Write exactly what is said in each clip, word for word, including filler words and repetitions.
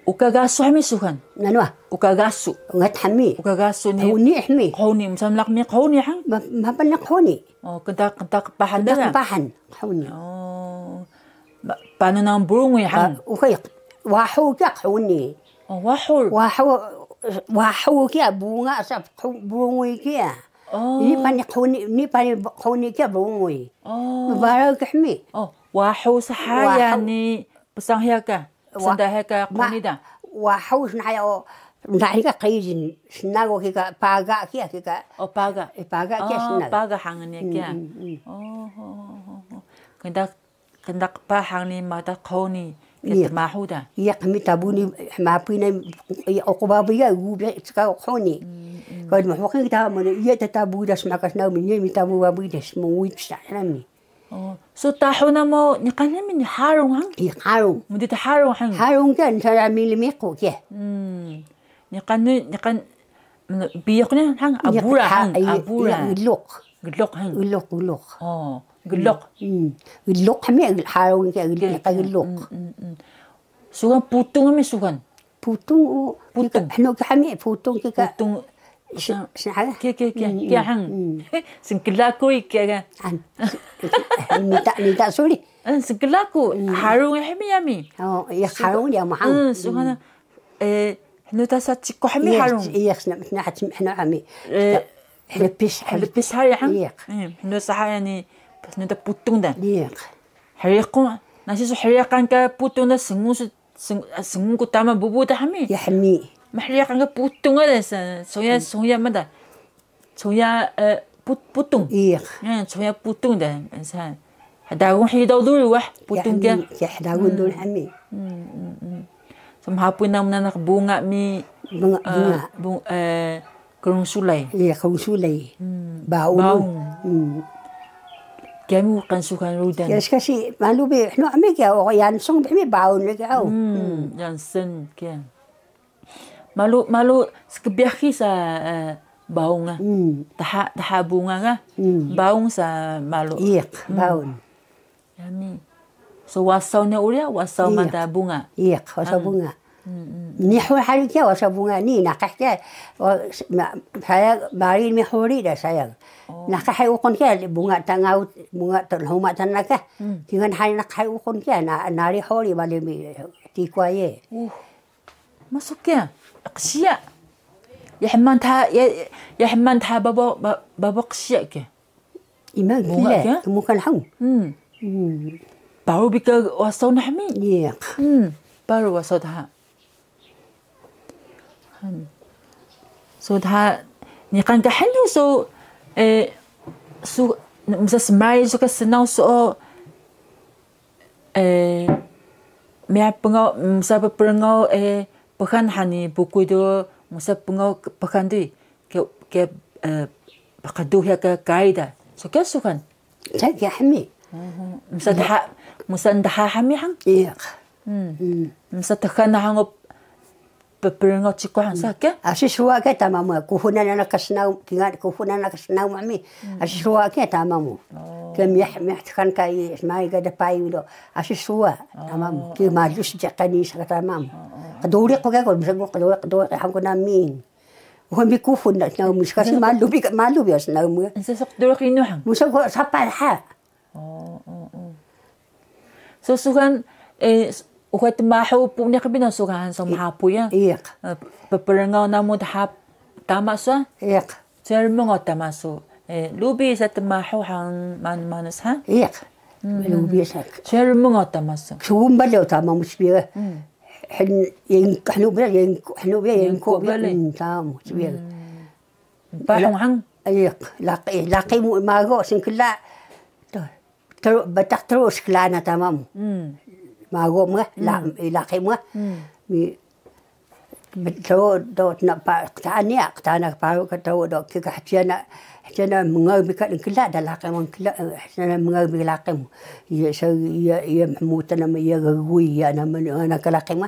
Uka gasu hmi suxan? Nanu ah? Uka gasu. Ungat hmi. Uka gasu ni. Qhuni hmi. Qhuni, msamlak mi qhuni han? Ma, mapan ni qhuni. Oh, kenta, kenta qpahan da. Kenta qpahan, qhuni. Oh. Panu nami brunguy han? Uka, wahu kiya qhuni. Oh, wahu. Wahu, wahu kiya bunga sa brunguy kiya. Oh. Ini pani qhuni, ini pani qhuni kiya brunguy. Oh. Mbarag hmi. Oh, wahu sahaya ni psang hiya ka. Senda hiya ka qhuni da. Wahu snaya o, snaya ka qijin, snago kika paga kiya kika. Oh, paga. Eh, paga kiya snago. Paga hangan niya kiya. Oh, oh, oh, oh. Kenta, kenta qpahan ni mata qhuni. Iya. Tmahu da. Iya, kami tabu ni, mapi na, iya, oko babu ya, gu be, tsika qhuni. Kau di mahu kan kita mana, iya, tatabu da smakas nami, iya, mi tabu babu da, semua wit sa nami. Oh, so tahu nami, niqan nami ni harung han? Iya, harung. Mudi ta harung han? Harung kan, saya mi lemiqu kiya. Hmm. Niqan ni, niqan, biyuq ni han, abura han, abura. Iya, geluk. Geluk han. Geluk, geluk. Oh, geluk. Hmm. Geluk hmi harung kiya, geluk, niqan geluk. Hmm, hmm, hmm. Suxan putung hmi suxan? Putung, putung. Hnu ka hmi putung kika. Putung. Kiya, kiya, kiya, kiya han. Sngkla ku kiya ka. Mita, mita suri. Sngkla ku, harung hmi yami. Oh, iya, harung dia mahang. Suxan, eh, hnu ta sa cikuh hmi harung. Iya, hnu hmi. Lepis, lepis hari han. Iya. Hnu sa hari ni, hnu ta putung da. Iya. Hriqun, nasi su hriqan ka putung da sngu su Sng-, sngun ku tama bubu da hmi. Ya hmi. Mahriya kan ka putung ada sa, soya, soya mada. Soya, eh, put-, putung. Iya. Ya, soya putung da sa. Hdagun hidaw duri wah, putung kiya. Ya, hdagun duri hmi. Hmm, hmm, hmm. Sa mhapuy namu nanaq bunga mi, bunga, eh, bunga. Bung-, eh, Krung sulay. Iya, krung sulay. Hmm. Baung. Baung. Hmm. Kiya mi uqun suxan rudan. Ya, skasi malu bi, hnu ami kiya, o, yansung bi mi baung lagi au. Hmm, yansung kiya. Malu, malu skbiyax sa, eh, baung ga. Hmm. Daha, daha bunga ga. Hmm. Baung sa malu. Iya, baung. Yami. So wasaw ni uri, wasaw mada bunga. Iya, wasaw bunga. Mnihur hari kiya wasaw bunga ni, naqih kiya. Saya bari mihuri da saya. Naqih hari uqun kiya bunga tangau, bunga tanhuma tanaka. Kingan hari naqih hari uqun kiya, nari huri bali mi tikwa ye. Masuk kiya, qsiya. Ya hman tha, ya, ya hman tha babo, ba-, babo qsiya kiya. Ima bunga kila, kiya? Mukan hang. Hmm. Hmm. Paru bi ka wasaw na hmi? Iya. Hmm. Paru wasaw daha. Hmm. So daha, niqan ka hnu so, eh, so, msa smai so ka snaw so, eh, msa pngaw, msa pprngaw, eh, pxan hani bukuy do, msa pngaw pxan do. Ke, ke, eh, pqduh ya ka kai da. So kiya suxan? Saya kiya hmi. Msa daha, msa daha hmi hang? Iya. Hmm. Msa txan hang o pprngaw cikuh hang sa kiya? Asi suwa kiya tama mu. Kuxunan ana ka snaw, kingal kuxunan ana ka snaw mu hmi. Asi suwa kiya tama mu. Kiya miyah, miyah txan ka i, smai ka dpay do. Asi suwa tama mu. Kiya malu sejak kani sa ka tama mu. Qduriq ku kiya ku, msa ku qduriq, qduriq hang ku nami. Uxay bi kuxun na, na, skasi malu bi, malu bi snaw mu. Nsa so qduriq inu hang? Musa ko sapah ha. Oh, oh, oh. So suxan, eh, uxay tmahu puniq bi na suxan so mhapuy ya. Iya. Eh, pprngaw namu daha tama so? Iya. So rmngaw tama so. Eh, lubi sa tmahu hang man-, manus ha? Iya. Hmm. Lubi sa. So rmngaw tama so. Sumba leo tama mu sbiyaw. Hmm. Hnu, hnu bi, hnu bi, hnu bi, hnu bi, hnu bi, hnu bi. Bahung hang? Iya, laqi, laqi mu mago sngkla. Tru, bataq tru sngkla na tama mu. Mago mu, la-, laqi mu. Mi, tru do na pa, qtaan niya, qtaan na paru ka tru do, kika hciyan na, hciyan na mngaw bi ka nkla, da laqi mu nkla, hciyan na mngaw bi laqi mu. Iya, sa, iya, iya, mhmuta nama, iya, gagui, iya, nama, ana ka laqi mu.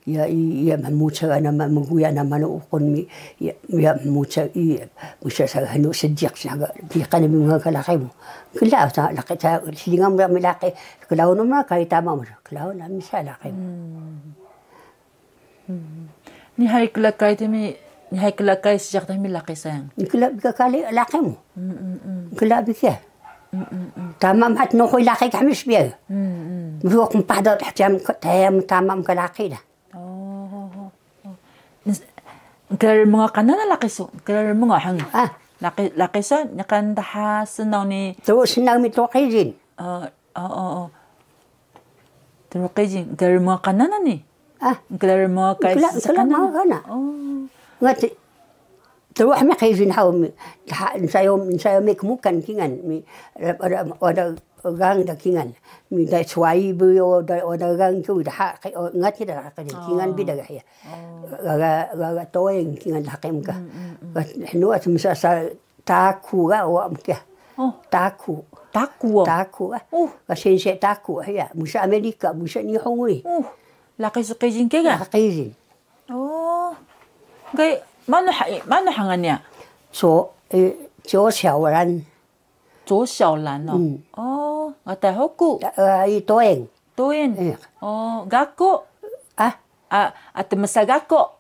Iya, i-, iya, mhmuca ana ma-, mguya ana manu uqun mi, iya, iya, mhmuca, iya, musa sa hnu sediq sa ga, biqan mi mngaw ka laqi mu. Kla sa laqi sa, slinga mu mi laqi, klaun mu kari tama mu, klaun nami sa laqi mu. Hmm. Ni hari klakay tmi, ni hari klakay sijaq tmi laqi sayang. Kla bi ka kali laqi mu. Kla bi ka. Tama maha tnuhuy laqi ka hmi sbiyaw. Mruq mpah do tama ka laqi da. Kla rmngaw kana na laqi su? Kla rmngaw hang. Laqi, laqi sa, niqan daha snaw ni. Tru snaw mi tru qijin. Tru qijin, kla rmngaw kana na ni? Kla rmngaw ka. Kla rmngaw kana. Ngat. Tru hmi qijin haw mi, nsayo, nsayo mi kmukan kingan mi, wada gang da kingan mi da swai bi, wada gang tu da ha, ngat ki da kingan bi da ga hiya. Gaga, gaga toeng kingan da haqi mu ka. Hnu at msa sa taku ga wa mkiya. Taku. Taku. Taku ga. Ga sensei taku hiya. Msa Amerika, msa Nihon uri. Laqi su qijin ke ga? Laqi qijin. Ga manu hangan niya? So, 左小兰. 左小兰 o. Ga ta hoku. Toeng. Toeng. Gako. At msa gako.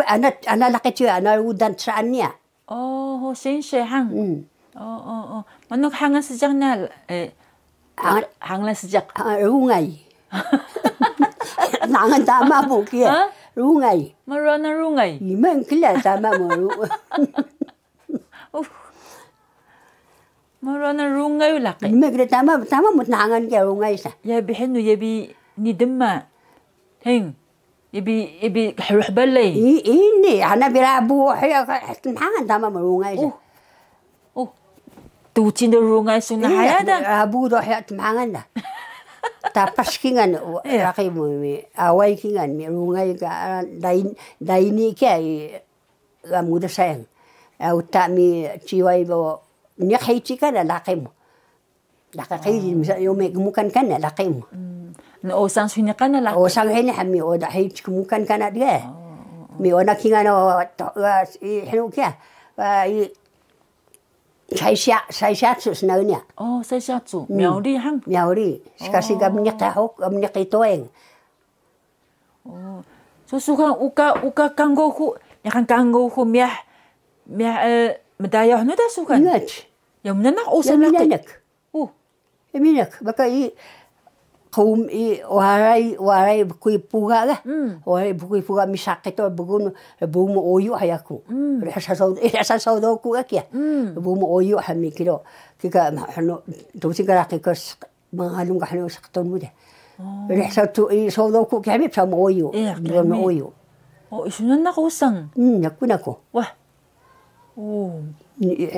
Ana, ana laqi ciyo, ana rudan saan niya. Ho sensei hang. Manu hangan sijaq na? Hangan sijaq. Rungay. Nangan tama mu kiya. Rungay. Marana rungay. Iman kla tama mu. Marana rungay laqi. Iman kla tama, tama mu tnangan kiya rungay sa. Ya bi hnu, ya bi ni dma. Heng. Ibi, ibi hruh balay. Ini, ana bi rabu hiya, tnhangan tama mu rungay sa. Tucing do rungay sun na haya da. Rabu do hiya tnhangan da. Tapas kingan, laqi mu mi, away kingan mi rungay ka, daini kiya, ga muda sayang. Uta mi ciway bo, niqan hici ka da laqi mu. Laqi qijin, msa yo mi kmukan kana laqi mu. Na osang su hini kana laqi. Osang hini hami, oda hici kmukan kana diga. Mi ona kingan o, hnu kiya. Sai siya, sai siya su snaw niya. Sai siya su. Miyawri hang. Miyawri. Sika siga mniq hok, mniq toeng. So suxan uka, uka kango hu, niqan kango hu miyah, miyah, mdayaw hnu da suxan? Ingat. Ya mnanaq usa laqi. Mnanaq. Mnanaq, baka i, qum i, waray, waray bkuy puga ga. Waray bkuy puga mi saqit o bgun, bumu oyu hayaku. Rasa saw, rasa saw do ku ga kiya. Bumu oyu hami kiro. Kika, hnu, tusi ka laqi ko Mangalung ka hnu saqtun mu de. Rih sa tu i sodo ku kami psa mooyu. Mooyu. O, isu na naq usang. Hmm, naku naku. Wah. O.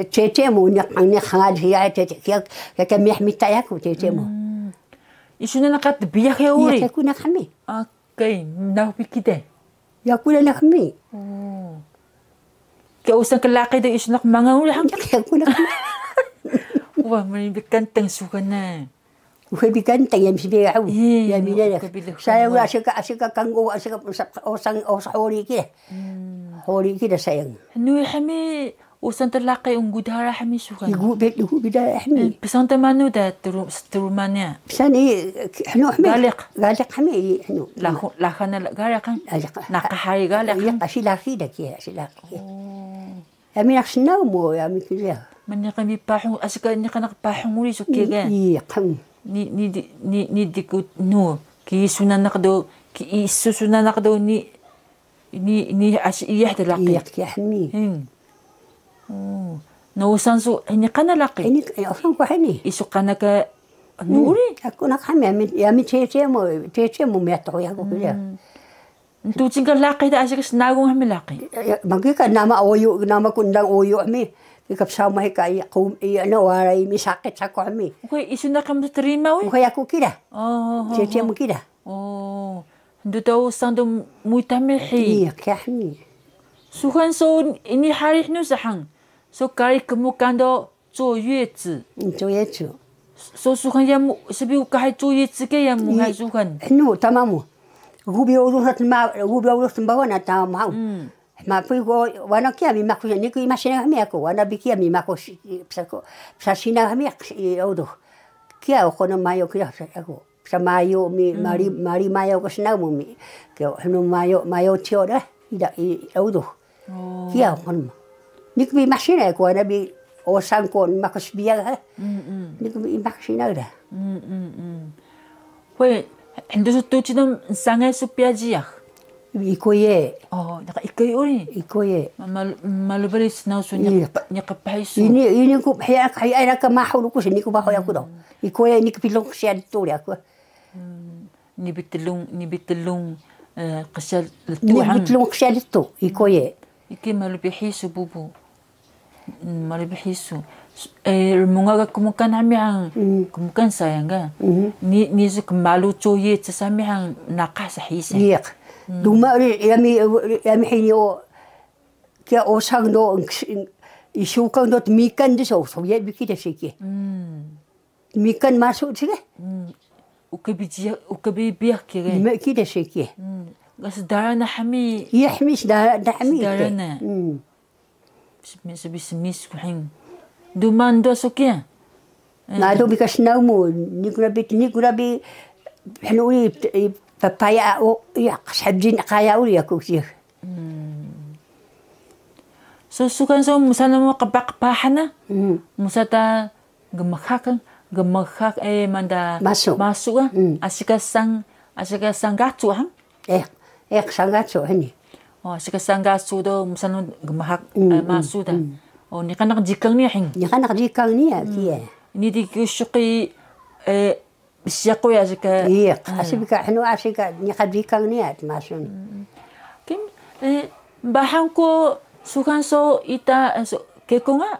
Cece mu niq, niq hangal hiya cece. Kiya, kiya mih mita yaku cece mu. Isu na naq tbiyax ya uri. Iya, ku na kami. Kay, mnauh bi kida. Yaku na nami. Kiya usan ka laqi do isu naq mangal uri hang. Yaku na nami. Wah, mani bi kantang suka na. Uhe bi kantang ya msbi ya. Ya bi na. Saya ura asika, asika kanggo, asika osang, os hori kida. Hori kida sayang. Nui hami Usan ta laqi unggu dara hami suka. Igu bet igu bida hami. Psaan ta manu da truma niya. Psaan i hnu hami. Galiq. Galiq hami i hnu. Laxan na galiq kan. Naqah hari galiq kan. Asi laqi da kiya, asi laqi. Hami naq snaw mu hami kiya. Mani kami pahung, asi ka ni kana pahung uri suki ga. Iya kan. Ni, ni di ku nu ki sunan naq do, ki isu sunan naq do ni. Ini, ini asi iyah da laqi. Iyah kiya hmi. Na usan su ini kana laqi. Ini usan ku hini. Isu kana ka nuri. Aku naq hmi, yami cece mu, cece mu miyah to yaku kiya. Ntucing ka laqi da asi ka snagung hmi laqi. Magi ka nama oyu, nama ku ndang oyu hmi. Kika psama ka i qum i na waray mi saqit saku hmi. Uka isu na kam terima wi. Uka yaku kida. Cece mu kida. O, ndu ta usan do muyta mihi. Iya, kiya hmi. Suxan so ini hari hnu sahang. So kari kmukan do 坐月子. 坐月子. So suxan yamu, sbi uka hay 坐月子 ke yamu hay suxan. Hnu, tama mu. Gubi urus tma, gubi urus tma wana tama mu. Ma pui ko wana kiya mi maku ni ku imasi na hmi aku, wana bi kiya mi maku psako, psasina hmi aku. Kiya ko na mayo kiya aku. Sa mayo mi, mari, mari mayo ka snaw mu mi. Kiya, hnu mayo, mayo tiyo da, ida, i, audo. Kiya, hnu. Niku bi masina ko na bi osang ko makas biya ha. Niku bi masina da. Hoy, hnu su tuci no sangay su piya jiyax. Iko ye. Oh, naka iko ye uri. Iko ye. Malu bali snaw su niqpahi su. Ini, ini ku hiya ka hiya ka mahu ku sini ku baho yaku do. Iko ye ini ku pilong siya tu yaku. Ni bitlung, ni bitlung qsiya ltu. Ni bitlung qsiya ltu, iko ye. Iki malu bihi su bubu. Malu bihi su. Rmunga ga kmukan ami han. Kmukan sayang ga. Ni, ni su kmalu coye cesa mi han naqah sa hise. Iq. Duma ri, yami, yami hini o, kiya osang do, isukang do tmikan de so, so ye biki de siki. Tmikan masu sige. Uka bi jiyax, uka bi biyax kire. Ima kida siki. Ga sdara na hami. Iya hami sdara na hami. Sdara na. Smis, smis ku hin. Duman do so kiya. Ngado bi ka snaw mu, niku rabi, niku rabi, hnu i, papaya o, iya, sabjin kaya uri yaku kiya. So sukan so musa namu qbaq pahan na. Musa ta gmxak, gmxak e manda masu. Masu ga. Asi ka sang, asi ka sanggacu han. Eh, eh sanggacu hani. O, asi ka sanggacu do musa namu gmxak masu da. O, niqan naq jikang niya hin. Niqan naq jikang niya kiya. Ini di kusuki, e, Bsiyaq ku ya asi ka. Iya, asi bi ka hnu asi ka niqan bikang niya tmasun. Kim, bahang ku suxan so ita, kekong ga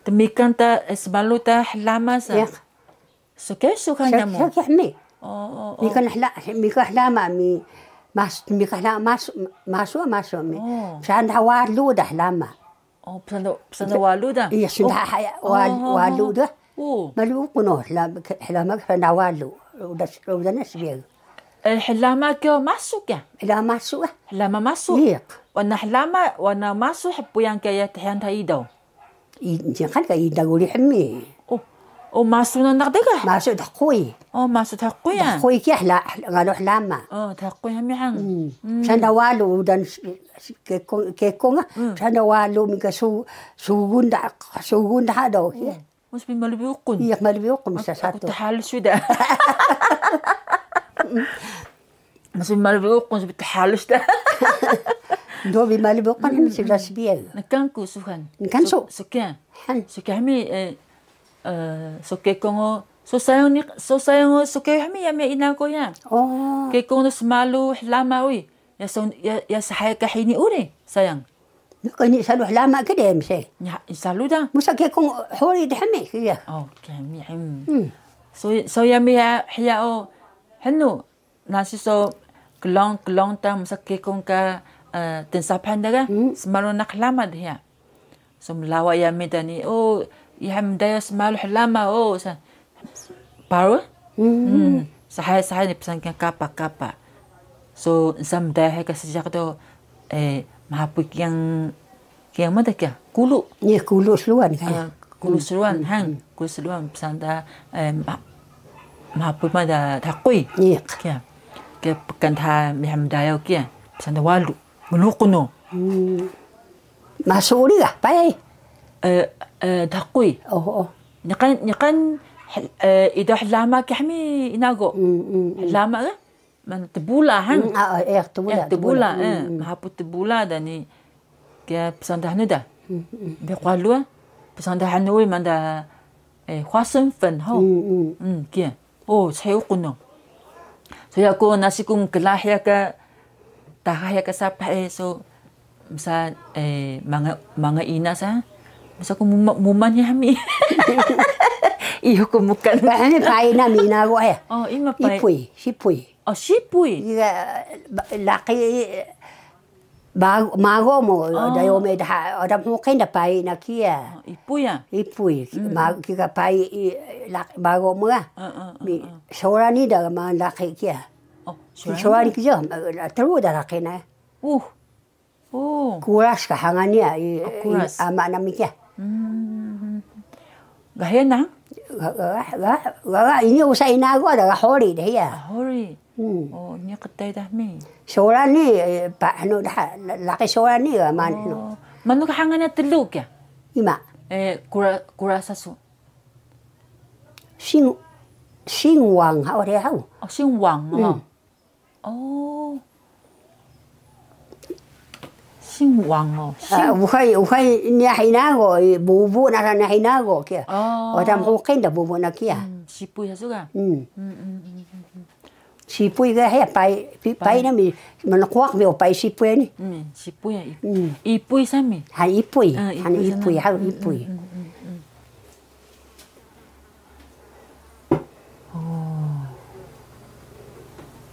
tmikan ta, smalu ta hlama sa. Iya. So ke suxan namu. So ke hmi. Mikan hla, mikan hlama mi, mas, mikan hlama mas, masu masu mi. Saan da walu da hlama. O, psaan da, psaan da walu da. Iya, saan da walu da. Malu uqun o, hlama ka psaan da walu. Uda, uda na sbiyaw. Hlama kiya masu kiya? Hlama masu. Hlama masu. Iya. Wana hlama, wana masu hpuyang kiya ya thiyan ta idaw. Niqan ka idaw uri hmi. O, masu nanaq dga? Masu dhquy. O, masu dhquy ya. Dhquy kiya hla, ngalo hlama. O, dhquy hmi han. Psaan da walu udan kekong, kekong ga. Psaan da walu mi ka su, sugun da, sugun da hado. Mas bi malu bi uqun. Iya, malu bi uqun sa satu. Aku thalus suda. Mas bi malu bi uqun, mas bi thalus da. Do bi malu bi uqun, mas bi sbiyaw. Niqan ku suxan. Niqan so. So kiya. Han. So kiya hmi, e, so kekong o, so sayang ni, so sayang o, so ke hmi ya mi ina ko ya. O. Kekong o smalu hlama uri. Ya so, ya, ya sahaya ka hini uri, sayang. Naka ini salu hlama kede mse. Ya, salu da. Musa kekong hori de hmi kiya. O, kemi. So, so ya mi ya, hiya o, hnu. Nasi so klong, klong ta musa kekong ka, e, tnsaphan da ga, smalu naq hlama de ya. So mlawa ya mi dani, o, iya mdayo smalu hlama, o, sa, paru? Sahay, sahay ni psaan kiya kapa, kapa. So, sa mdayo hay ka sijak do, e, mhapuy kiyang, kiyang mada kiya, kulu. Iya, kulu sluwan kaya. Kulu sluwan, han. Kulu sluwan, psaan da, e, mhapuy mada dhquy. Iya. Kiya. Kiya pkan dha miha mdayo kiya, psaan da walu. Mluqun o. Masu uri ga, pay? E, dhquy. O, o. Niqan, niqan, e, idaw hlama kiya hmi inago. Hlama ga? Man tbula han. A, e, tbula, tbula. Mhapuy tbula dani. Kiya psaan da hnu da. Bi qalu, psaan da hnu uri manda, e, 花生粉 ho. Kiya. O, sahay uqun o. So yaku nasi ku mkla hiya ka, taha hiya ka sapah, e, so, msa, e, manga, manga ina sa, msa ku muma, muman ya hmi. Iyo ku mukan. Pay na mi inago ya. O, ima pay. Ipuy, sipuy. O, sipuy. Iya, laqi, Mago mu, dayo me dha, ada mhuqil da pay na kiya. Ipuy ya? Ipuy, kika pay, mago mu ga. Mi, sora ni da ma laqi kiya. Sora ni kiya, tru da laqi na. Kuras ka hangan niya, ama nami kiya. Ga hiya na? Gaga, gaga, gaga, ini usa inago da, ga hori da hiya. Ah, hori. Hmm. Oh, ini qtay da mi. Soran ni, eh, pa, ano da, laqi soran ni, ga man, ano. Oh, manu ka hangan na tlu kiya? Ima. Eh, kura, kura sasu. Sing, singwang, ha, ore hau. Oh, singwang, hmm. Oh. Oh. Singwang o. Ah, uxay, uxay niya hinago, i bubu nara niya hinago kiya. Oh. Wada mhuqil da bubu na kiya. Hmm, sipuy ha su ga? Hmm. Hmm, hmm, hmm, hmm, hmm. Sipuy ga hiya, pay, pi-, pay nami, mnquwaq bi o pay sipuy ni. Hmm, sipuy ya, i-, hmm. Ipuy sami. Han ipuy, ah, han ipuy ipuy, sana. Han hmm, ipuy. Hmm, hmm, hmm, hmm. Oh.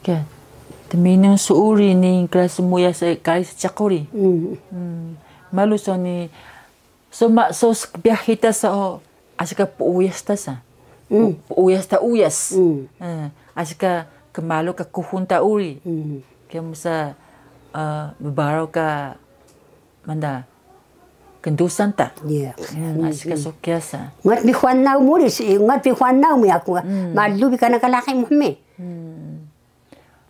Kiya, tminun su uri ni kla smuyas, eh, kari seediq uri. Mm. Mm. Malu so ni, so ma, so skbiyax ita so, asi ka puuyas ta sa. Mm. Pu-, puuyas ta uyas. Mm. Eh, asi ka kmalu ka kuxul ta uri. Mm. Kiya musa, eh, mbaraw ka manda kndusan ta. Iya. Hmm, asi ka so kiya sa. Ungat bi huwa naw mu uri si, ungat bi huwa naw mu yaku. Hmm. Malu bi kana ka laqi mu hmi. Hmm.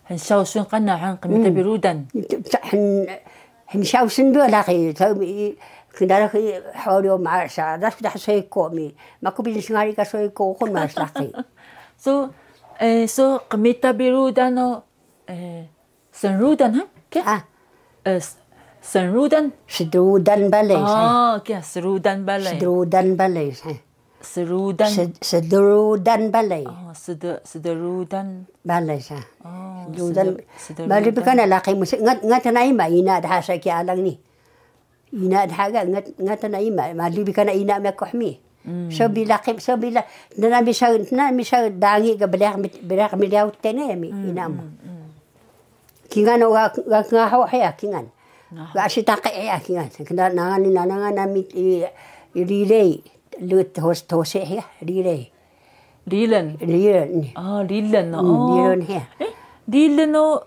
Hnsyaw sun kana han qmita bi rudan. Hn-, hnsyaw sun bi laqi. Taw mi, knara ki horiyo ma sa, das dah soyko mi. Maku bi sngari ka soyko kun mas laqi. So, eh, so qmita bi rudan o, eh, Snrudan, ha? Kiya? Ah. Eh, s-, snrudan? Sdrudan balay, sa. Oh, kiya, srudan balay. Sdrudan balay, sa. Srudan. Sed-, sdrudan balay. Oh, sed-, sdrudan. Balay, sa. Oh, sdrudan. Sdru-, sdrudan. Malu bi kana laqi mu si, ngat, ngat na ima, ina daha sa kiya alang ni. Ina dha ga, ngat, ngat na ima, malu bi kana ina mi yaku hmi. Mm. So bi laqi, so bi la, nami sa, nami sa dangi ga braq mi, braq mi liyaw tene mi, mm, ina mu. Mm, mm. Kingal o ga, ga ngaho hiya kingal. Ngaho. Ga asi taqi hiya kingal. Kna nangan ni, nangan nami i, i rilay, lut hos, hose hiya, rilay. Rilen. Rilen ni. Ah, rilen. Hmm, oh. Rilen hiya. Eh, rilen o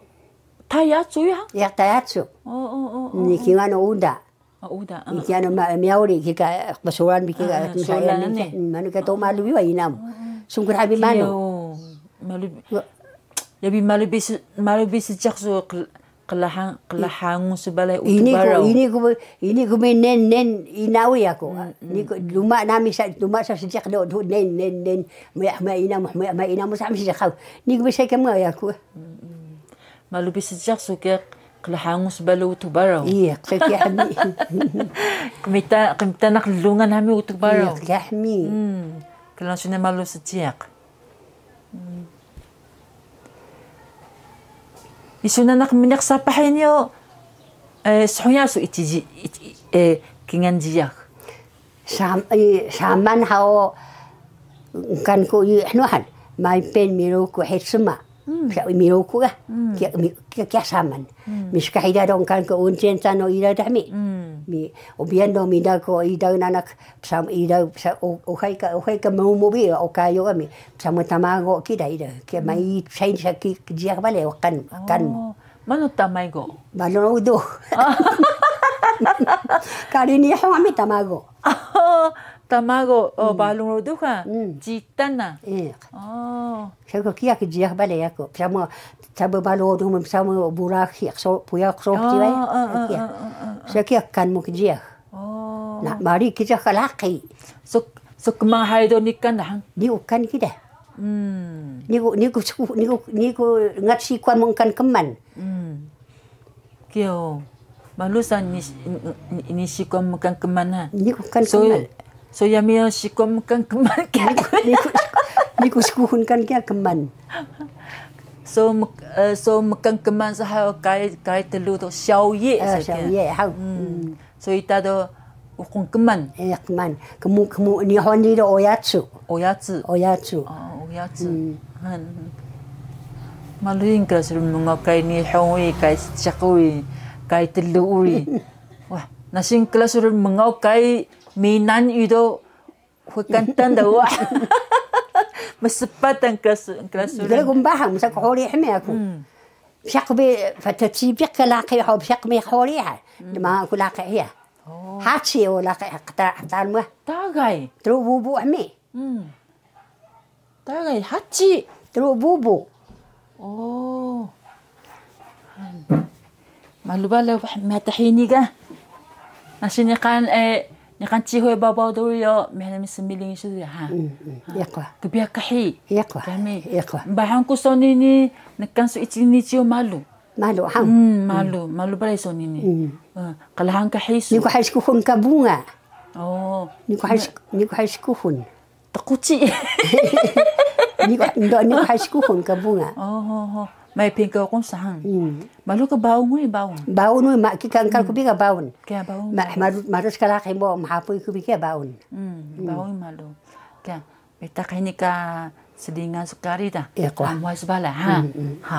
Taiyacu ya? Ya, Taiyacu. Oh, oh, oh, oh. Ni kingal o uda. Oh, uda. Ni kingal o ma-, miyawri kika, qbsuran bi kika, ah, qbsuran ni. Hmm, manu ka to malu bi wa ina mu. Oh, oh. Sungkur habi manu. Kiyo, malu bi. Wa- Ya bi malu bi se-, malu bi seediq su ql-, Qlahang, qlahang su balay Utux Baraw. Ini ku, ini ku, ini ku bi nen, nen, ina u yaku. Mm, mm. Ini ku, duma nami sa, duma sa seediq do, do, nen, nen, nen. Maya, maya ina mu, maya, maya ina mu sa seediq haw. Ini ku bi sa kama yaku. Mm, mm. Malu bi seediq su kiya qlahang su balay Utux Baraw. Iya, kiya hmi. Qmita, qmita naq lnglungan hmi Utux Baraw. Iya, kiya hmi. Mm. Qlahang su na malu seediq. Isu nanaq mniq sapah ini o, eh, shuya su iti ji-, iti, eh, kingal jiyax. Sam-, i, saman haw, kan ku i, hnuhan, may pen miru ku hesma. Hmm. Sa miru ku ga. Hmm. Kiya, mi-, kiya, kiya saman. Hmm. Miskah ida dong kan ku uncen sano ida dahmi. Hmm. Mi, ubiyan dong mida ku ida nanaq Psam ida, psa-, u-, uxay ka, uxay ka mmumu bi, o kayo kami. Psama tamago kida ida. Kiya mai, psay sa ki, jiyax balay, o kan, kan. Oh, manu tamago? Balung rudu. Kari Nihon ami tamago. Tamago, oh, balung rudu ka? Mm. Citan na? Iya. Oh. Sa ko kiya ki jiyax balay yaku. Psama, psama balung rudu, psama bura ki, so, puya so, kiya. Oh, oh, oh, kiya. Oh, oh, oh, oh. Sa kiya kan mu ki jiyax. Oh. Na, mari kiya ka laqi. So, so kman hay do niqan da han? Niqan kida. Hmm. Niqu, niqu sku, niqu, niqu ngat sikuan mu kan kman. Hmm. Kiyo. Malu sa ni, ni, ni, ni sikuan mu kan kman ha. Niqu kan kman. So, so yami sikuan mu kan kman kiya. Niqu, niqu, niqu skuhun kan kiya kman. So, mek-, eh, so mkan kman sa ha kay, kay telu do, 宵夜, ah, sa kiya. 宵夜, haw. Hmm. Hmm. So ita do uqun kman. Eh, kman. Kmu, kmu, Nihon ni do oyatsu. Oyatsu. Oyatsu. Ah, oyatsu. Hmm. Han. Malu ing ka srmngaw kay Nihon uri, kay seediq uri, kay telu uri. Wah, nasi ing ka srmngaw kay Minang uri do Hukan tanda wa. Mspat ta klas, klas. Dele ku mbahang, msa ku hori hmi yaku. Hmm. Psaq bi, pata cibiq ka laqi ho, psaq mi hori ha. Hmm. Dma ku laqi hiya. Oh. Haci o laqi ha, qta, qtaan mu. Tagay. Tru bubu hmi. Hmm. Tagay, haci. Tru bubu. Oh. Malu bale, mata hini ga. Nasi niqan, eh, niqan cihuy babaw duri yo, mihna mi smiling su ya, ha. Mm, mm. Iya kwa. Kbiya kahi. Iya kwa. Kami. Iya kwa. Bahang ku soni ni, niqan su ici ni ciyo malu. Malu, ha. Mm, malu. Malu bale soni ni. Mm. Eh, qlahang kahi su. Ni ku hay skuhun ka bunga. Oh. Ni ku hay sk-, ni ku hay skuhun. Tquci. Ni ku, ndo ni ku hay skuhun ka bunga. Oh, ho, ho. May pingka kung sahang. Mm. Malu ka baun wi, baun. Baun wi, ma kika angkal ku bi ka baun. Kaya baun. Ma, malu, malu skala ki mo, mahapuy ku bi kaya baun. Mm, baun malu. Kaya, bitaq hini ka slingan su kari da. Iya kwa. Amuway sbala, ha. Mm, mm. Ha.